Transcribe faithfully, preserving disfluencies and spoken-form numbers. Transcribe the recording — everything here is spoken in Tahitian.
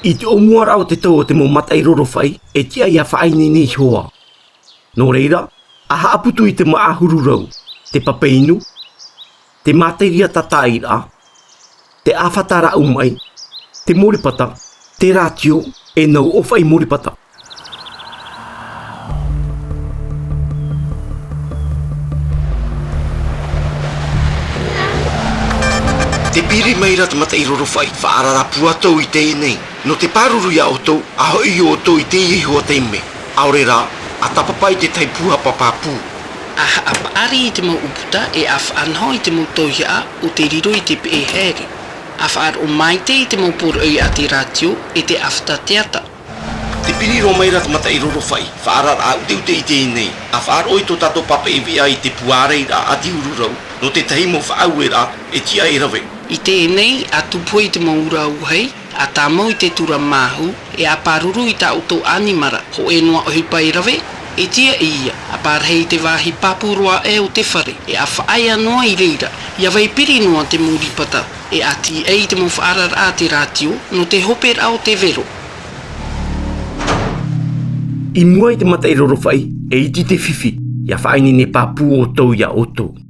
I te ʻōmuaraʻa o te tau o te mau mataʻi rorofaʻi, e tiʻa ia faʻaineine iho ā. Nō reira, a haʻaputu i te māʻa huru rau, te pape inu, te mātairia tātāʻiraʻa, te ʻāfata rāʻau maʻi, te moripata, te rātio, e nau ʻōfaʻi moripata. Tē piri maira te mataʻi rorofaʻi, faʻaara rā pū ā tou i teie nei. Nō te pāruru ia ʻoutou, a hoʻi ʻoutou i teie iho ā taime. ʻAore rā, a tāpapa i te tahi pūhapa pāpū. A haʻapaʻari i te mau ʻūputa, e a faʻanaho i te mau tauihaʻa, ʻo tē riro i te peʻe haere. A faʻaroʻo maitaʻi i te mau poroʻi a te rātio, e te ʻāfata teata. Tē piri roa maira te mataʻi rorofaʻi, faʻaararaʻa ʻuteʻute i teie nei, a faʻaroʻo i tō tātou pape ʻeveʻa i te pūārairaʻa a te huru rau, nō te tahi mau faʻaueraʻa, e tiʻa e rave. I teie nei, a tupu i te mau ura ʻauahi, a tāmau i te tura māhu, e a pāruru i tā ʻoutou ʻanimara, hōʻē noa ʻohipa e rave, e tiʻa ia, a parahi i te vāhi pāpū roa aʻe o te fare, e a faʻaea noa i reira, ia vai piri noa te moripata, e a tiʻa i te mau faʻaararaʻa a te rātio, nō te hoperaʻa o te vero. I mua i te mataʻi rorofaʻi, e iti te fifi, ia faʻaineine pāpū ʻoutou ia ʻoutou.